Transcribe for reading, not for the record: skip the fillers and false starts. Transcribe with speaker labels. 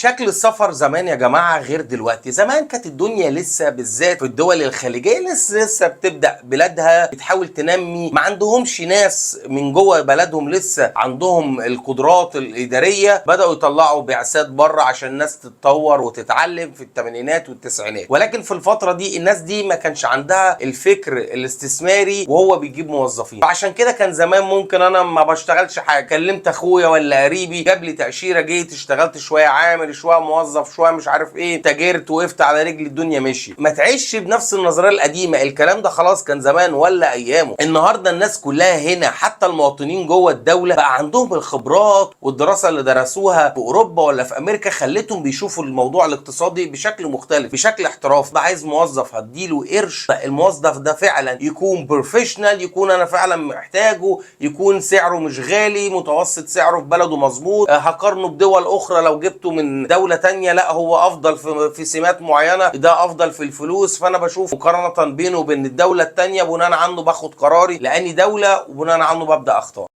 Speaker 1: شكل السفر زمان يا جماعة غير دلوقتي. زمان كانت الدنيا لسه بالذات في الدول الخليجية لسه بتبدأ بلادها، بتحاول تنمي، ما عندهمش ناس من جوه بلدهم لسه عندهم القدرات الإدارية، بدأوا يطلعوا بعثات بره عشان الناس تتطور وتتعلم في الثمانينات والتسعينات. ولكن في الفترة دي الناس دي ما كانش عندها الفكر الاستثماري وهو بيجيب موظفين. فعشان كده كان زمان ممكن انا ما بشتغلش حاجة، كلمت اخويا ولا قريبي جاب لي تأشيرة، جيت اشتغلت شوية عامل، شوية موظف، شوية مش عارف ايه، تاجرت، وقفت على رجلي، الدنيا مشي. ما تعيش بنفس النظرية القديمة، الكلام ده خلاص كان زمان ولا ايامه. النهارده الناس كلها هنا حتى المواطنين جوه الدولة بقى عندهم الخبرات والدراسة اللي درسوها في اوروبا ولا في امريكا خلتهم بيشوفوا الموضوع الاقتصادي بشكل مختلف، بشكل احترافي. ده عايز موظف هديله قرش، الموظف ده فعلا يكون professional، يكون انا فعلا محتاجه، يكون سعره مش غالي، متوسط سعره في بلده مظبوط. هقارنه بدول اخرى، لو جبته من دولة تانية لا هو افضل في سمات معينة، ده افضل في الفلوس. فانا بشوف مقارنة بينه وبين الدولة التانية، بناء عنه باخد قراري لاني دولة، وبناء عنه ببدأ اختار.